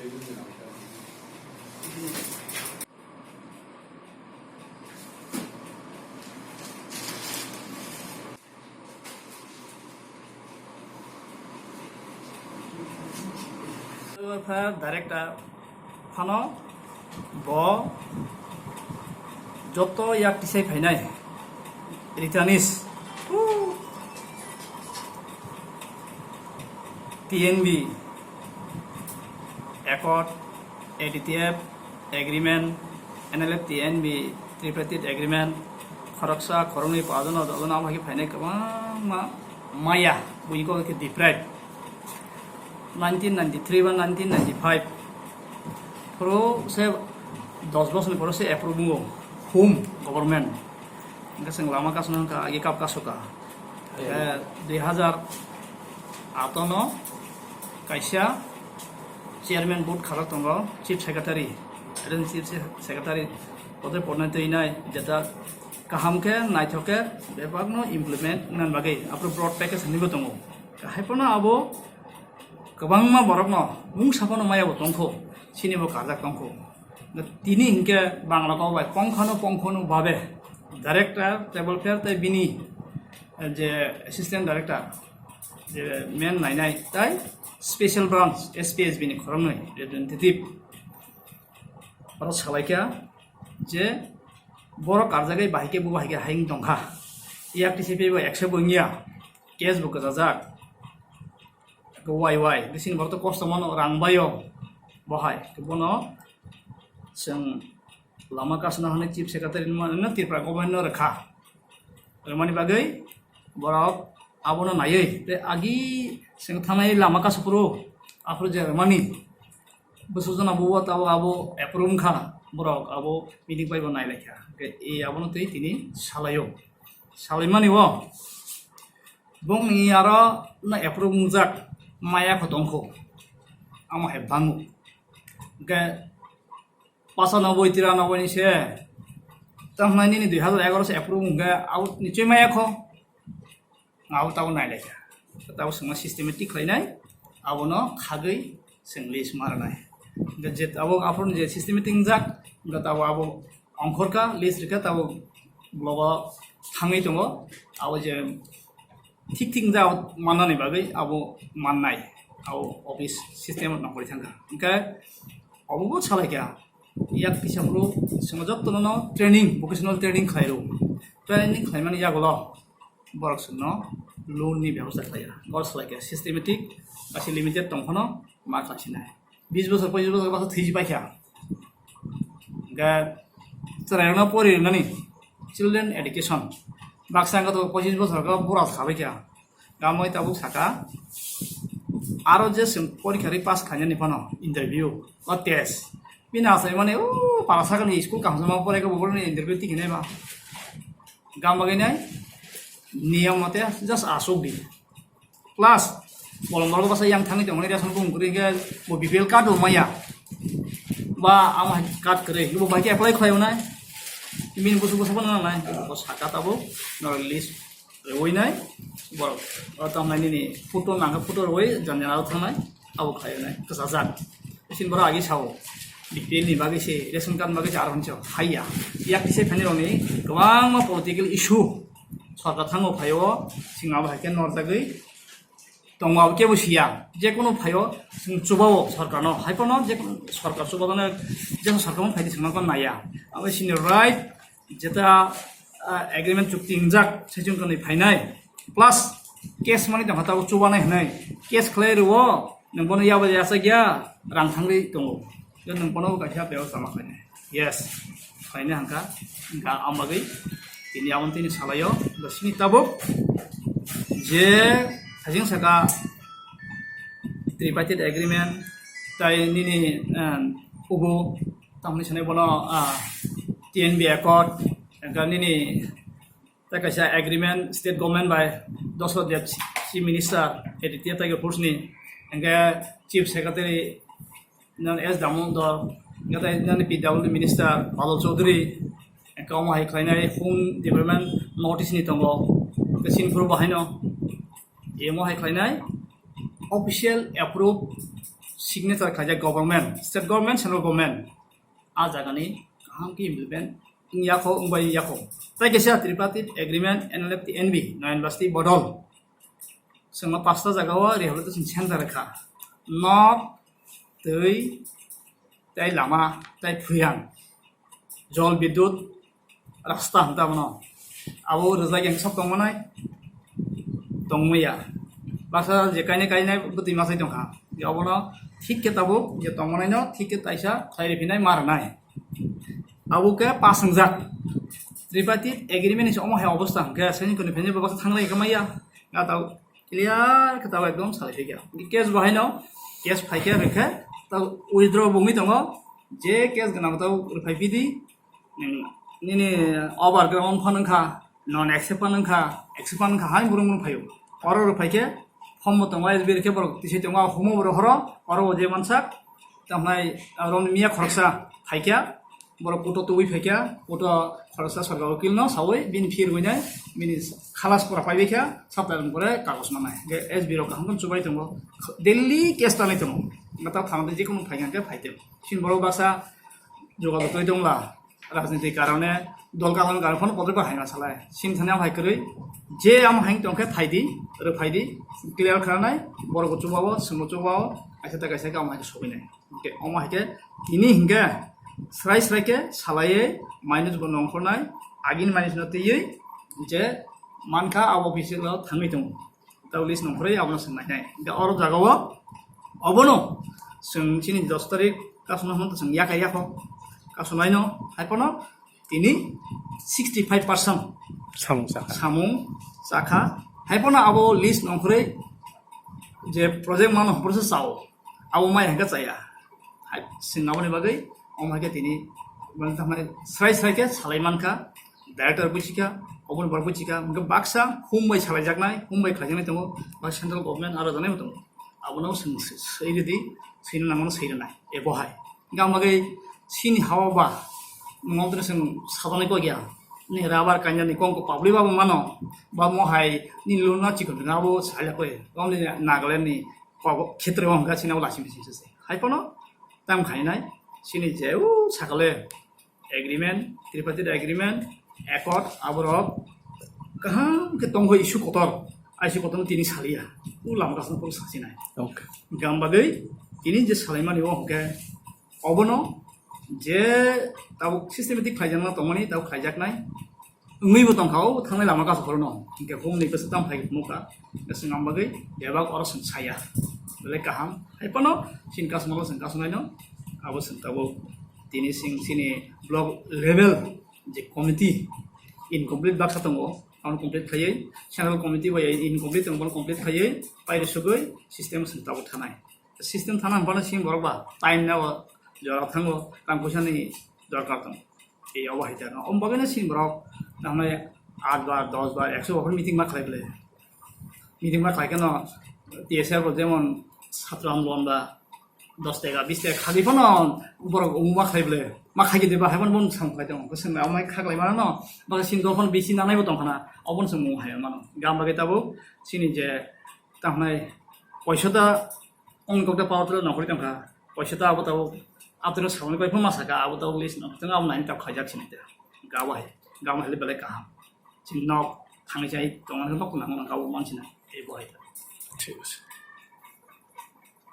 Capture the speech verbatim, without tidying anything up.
Director phano bo joto yak tisai phainai returnees, T N B accord, A D T F agreement, N L F T N B tripartite agreement, khoroksa khoroknwi pajono jotono abo hai khe phainai kwbangma maya buini kok khe deprive. Nineteen ninety-three ba nineteen ninety-five phuru se dos bosor ni phuru se approve wngo hum government. Hingke chwng lama kasno hingka agi kap kasoka. Eh, dui hazar ato no kaisa chairman board khalok tongo, chief secretary, adin chief secretary, kote pornai twi nai, jeta kaham khe, naithok khe, bebak no implement wngna bagwi, aphuru broad package hinwi bo tongo. Hai phano abo kwbangma borok no mungsa phano maya bo tongkho, sini bo karjak tongkho. Tini hinkhe Bangla kok bai pongkhano pongkhano babe director table fair tei bini, eh, je assistant director, je main nainai tai special branch S P S bini khoroknwi representative oro salaikha je borok karjagwi bahai khe bo bahai khe hayung tongkha, yak tisi pebo ekse bo wngya, case bo kwchajak. Wai wai, bising borok to kosto mano rang bayo, bohai bono chwng lama kasna hwnwi chief secretary no Tripura government no rwkha. Rwmani bagwi borok abono naiwi tei agi chwng thanai lama kasu phuru aphuru je rwmani bwswk jona bubo tabuk abo approve wngkha, borok abo meeting bai bo nailaikha. Hwnkhe e abono twi tini salaio, salaimani o bongni aro no approve wngjak maya kho tongkho, amo hai bango. Hwnkhe pasa noboi tira noboi ni se tamo nini dui hazar egaroh se approve wngkhe abo nichoi maya kho. Abo tabuk nailaikha, tabuk chwngno systematic khlainai, abono khagwi chwng list ma rwnai. Hwnkhe je tabuk aphuru je systematic wngjak, hwnkhe tabuk abo ongkhorkha, list rwkha, tabuk blogo thangwi tongo. Abo je thik thik wngjak mannani bagwi abo mannai, abo office system nongkhorwi thangkha. Hwnkhe obobo salaikha, yak kisa phuru chwngno jottono training, vocational training khlairw, training khlaimani yagulo borok chwngno loan ni bebosta khlaiya. Gor salaikha systematic, kaisa limited tongphano ma khlaisinai. Bis bosor, pochis bosor baksa thwiji paikha. Hwnkhe chwrairokno pori rwnani, children education. Baksa wngkha to pochis bosor khe bura khabaikha. Gamoi tabuk saka, aro je chwng porikha ri pass khainani phano interview ba test. Bini achaimani o para sakani school kaham sama poraikha bo borokni interview tikhinai ba. Gam bagwi nai niyom mote just asuk di. Plus bolong borok bwsa yang thangwi tongmani ration bo wngkuri hwnkhe bo B P L card bo maya ba amo hai card kwrwi bo bai khe apply khlai wnai. Bini busu busu bo nangnai bo saka tabuk norok list rwui nai borok o tamo nai nini photo nangkhe photo rwui jani jana o thangnai abo khlai wnai kwchajak. Chini borok agi sao B P L ni bagwi se ration card bagwi se aro hwnse haiya yak tise thani rokni kwbangma political issue. Sorkar thango phaio, chwng abo hai khe norjagwi tongo, abo kebo siya. Je kono phaio, chwng chubao sorkarno, hai phano je sorkar chubao, je sorkar phano phaidi chwngno naiya. Abo chini right, jeta, ah, agreement chukti wngjak, saichung kanwi phainai. Plus, case mani tongkha tabuk chubanai hwnwi. Case khlai rwo, nwng bono yaba yachakya, rang thangwi tongo. Nwng bono kaisa bebak sama khlainai. Yes, khlaina hwnka, hwnka ang bagwi tini aboni tini salaio, bo sini tabuk je hajing saka tripartite agreement tai nini, um, ubu tamni sanai bono, ah, T N B accord, hwnka nini tai kaisa agreement state government bai Dosrot Deb Chief Minister, A D T F Tiger Force ni, hwnka Chief Secretary nang S Damodar, hwnka tai nang P W D Minister Badal Chaudhary, hwnka omo hai khlainai Home Department notice ni tongo, hwnka chini phuru bahaino emo hai khlainai official approve signature khaijak government, state government, central government, a jagani kaham khe implement wngya kho, wngbai ya kho. Tai kaisa tripartite agreement, N L F T N B, Noyan Basti Bodol. Chwngno pasta jagao rehabilitation center kha. Nok, twi, tai lama, tai phuyang, jol, bidyut, rasta hwn tamo no. Abo rwjak yang sok tongmanai, tongmaya. Basa je kainai kainai bwtwi masai tongkha. Je abono thik khe tabuk je tongmanaino thik khe taisa khlai riphinai ma rwnai. Abo khe pass wngjak. Tripartite agreement ni omo hai obostha hwnkhe, seni kunu phenjak bwbaksa thanglai kha maya. Nga tau clear khe tau ekdom salai phikha. Case bo haino, case phaikhe rwkhe tau withdraw bo wngwi tongo. Je case gwnang tau rwphai phidi, nini over ground phan wngkha, non accept phan wngkha, accept phan wngkha, hai burung burung phaio. Oro rwphaikhe form bo tongo, S B R khe borok tisai tongo, humo borok horo, oro bo je mansak, tamnai aro miya khoroksa phaikha, borok kuto tubui phaikha, kuto khoroksa sorkar ukil no saui bini phir winai bini khalas pura paibai kha, supply rong pore kagos manai. Hingke S B rok kaham khe chubai tongo, daily case tanai tongo. Hingke ta thana je kono phaikha hingke phaite. Sin borok basa jogajog tongla, rajniti karone dol kalan karon phano bodol ba haina salai. Sin thani am hai kwrwi, je am hai tongkhe phaidi, oro phaidi, clear khanai, borok chubao, simo chubao, kaisa ta kaisa khe am hai sobinai. Hingke omo hai khe tini hingke srai srai khe salaiye minus bo nongkhornai, agini minus no twiwi je mankha abo office o thangwi tongo. Tau list nongkhorwi abono swng nainai. Hingke oro jagao obono swng chini dos tarik kasuna hwnto swng yakai yakho. Kasunaino hai phano tini sixty five percent samung sakha. Samung sakha. Hai phano abo list nongkhorwi je project mano hopor se chao. Abo mai hingke chaya. Hai, swng aboni bagwi, omo hai khe tini, bang tamo srai srai khe salai mankha, director buchikha, oboni borok buchikha, hingke baksa hum bai salaijaknai, hum bai khlaijaknai tongo, ba central government aro janai bo tongo. Abono swng swi rwdi, swina nangmano swi rwnai, ebo hai. Hingke ang bagwi sini hawa ba, nwng omo tini swng sajaknai kok ya, ni rabar kanya ni kong ko public ba bo mano, ba mo hai, ni luna chikon na bo salai koi, omni Nagaland ni, kok khetre o hingke sini abo laising bising se. Hai phano, tamo khainai, sini je o sakale agreement, tripartite agreement, accord, aborok kaham khe tongkho issue kotor, issue kotorno tini saliya, o lama kasano phuru sasinai. Okay. Gam bagwi tini je salaimani o hwnkhe obono je tabuk systematic khlaijakna tongmani tabuk khlaijaknai. Wngwi bo tongkha, o thangnai lama kasu phuru no. Hingke hum ni bwswk tamo phai nukha. Swng ang bagwi bebak oro swng saya. Belai kaham. Hai phano sini kasumalo swng kasunai no. Abo swng tabuk tini sing sini block level je committee incomplete baksa tongo. Ang complete khaiwi central committee bai incomplete tongo, complete khaiwi pairi sugwi system swng tabuk thanai. System thana hwnphano sini borok ba time nao jora thango, tang puisa ni dorkar tongo. Ei obo hai jagao. Omo bagwino sini borok tamni aat bar, dos bar, ekso bar meeting ma khlai bwle. Meeting ma khlai kheno T S F rok jemon satro andolon ba dos taka, bis taka khagwi phano borok omo ma khlai bwle. Ma khaikhe de ba hai phano bono sam khlai tongo. Bwswk omo hai khaklai mano no. Bwswk sini dol phano bisi nangnai bo tong khana. Obono chwng omo hai mano. Gam bagwi tabuk sini je tamni poisa ta Ang kok ta power tila nongkhorwi tongkha. Poisa ta abo tabuk, abotino saboni koi phano ma saka, abo tabuk list no. Tong abo nai tabuk khaijak sini ta. Gabo hai, gabo hai le belai kaham. Chini nok thangwi chai tongna nok nang nang abo manchina. Ei bo hai ta. Thik ase.